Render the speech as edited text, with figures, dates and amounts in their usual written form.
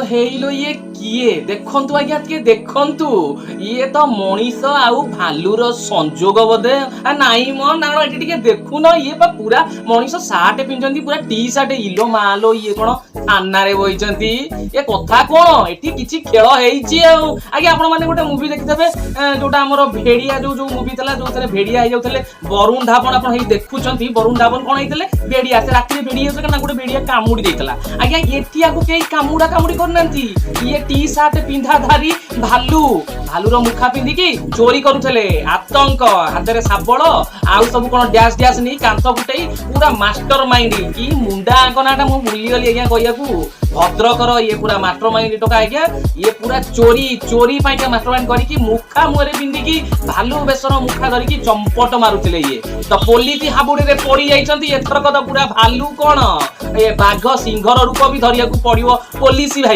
ହେଇଲୋ, ଇଏ କିଏ? ଦେଖନ୍ତୁ ଆଜ୍ଞା, ଟିକେ ଦେଖନ୍ତୁ। ଇଏ ତ ମଣିଷ ଆଉ ଭାଲୁର ସଂଯୋଗ ବୋଧେ। ନାଇଁ ମ, ନା, ଏଠି ଟିକେ ଦେଖୁନ। ଇଏ ପା ପୁରା ମଣିଷ ସାର୍ଟ ପିନ୍ଧନ୍ତି, ପୁରା ଟି ସାର୍ଟ। ଇଲୋ ମାଲୋ, ଇଏ କଣ ଥାନାରେ ବଇଛନ୍ତି? ଏ କଥା କଣ? ଏଠି କିଛି ଖେଳ ହେଇଛି। ଆଉ ଆଜ୍ଞା, ଆପଣ ମାନେ ଗୋଟେ ମୁଭି ଦେଖିଥିବେ, ଯୋଉଟା ଆମର ଭେଡିଆ, ଯୋଉ ଯୋଉ ମୁଭି ଥିଲା, ଯୋଉଥିରେ ଭେଡିଆ ହେଇଯାଉଥିଲେ ବରୁଣ ଧାବନ। ଆପଣ ହେଇ ଦେଖୁଛନ୍ତି, ବରୁଣ ଧାବନ କଣ ହେଇଥିଲେ? ଭେଡିଆ। ସେ ରାତିରେ ଭେଡିଆ ହେଇଯାଉଥିଲେ ନା, ଗୋଟେ ଭେଡିଆ କାମୁଡି ଦେଇଥିଲା। ଆଜ୍ଞା, ଏଠି ଆକୁ କେହି କାମୁଡା କାମୁଡି କରୁନାହାନ୍ତି। ଇଏ ଟି ସାର୍ଟ ପିନ୍ଧା ଧାରି ଭାଲୁ, ଭାଲୁର ମୁଖା ପିନ୍ଧିକି ଚୋରି କରୁଥିଲେ। ଆତଙ୍କ, ହାତରେ ଶାବଳ ଆଉ ସବୁ କଣ ଡ୍ୟାସ୍ ଡ୍ୟାସ୍ ନେଇ କାନ୍ଥ ଫୁଟେଇ ପୁରା ମାଷ୍ଟର ମାଇଣ୍ଡ। କି ମୁଣ୍ଡାଙ୍କ ନାଁଟା ମୁଁ ଭୁଲିଗଲି ଆଜ୍ଞା କହିବାକୁ। ଭଦ୍ରକର ଇଏ ପୁରା ମାଷ୍ଟର ମାଇଣ୍ଡ ଟୋକା ଆଜ୍ଞା। ଇଏ ପୁରା ଚୋରି ଚୋରି ପାଇଁକା ମାଷ୍ଟର ମାଇଣ୍ଡ କରିକି ମୁଖା ମୁହଁରେ ପିନ୍ଧିକି, ଭାଲୁ ବେଶର ମୁଖା ଧରିକି ଚମ୍ପଟ ମାରୁଥିଲେ। ଇଏ ତ ପୋଲିସ ହାବୁଡ଼ିରେ ପଡି ଯାଇଛନ୍ତି। ଏଥରକ ତ ପୁରା ଭାଲୁ କଣ, ଏ ବାଘ ସିଂହର ରୂପ ବି ଧରିବାକୁ ପଡିବ ପୋଲିସ ଭାଇ।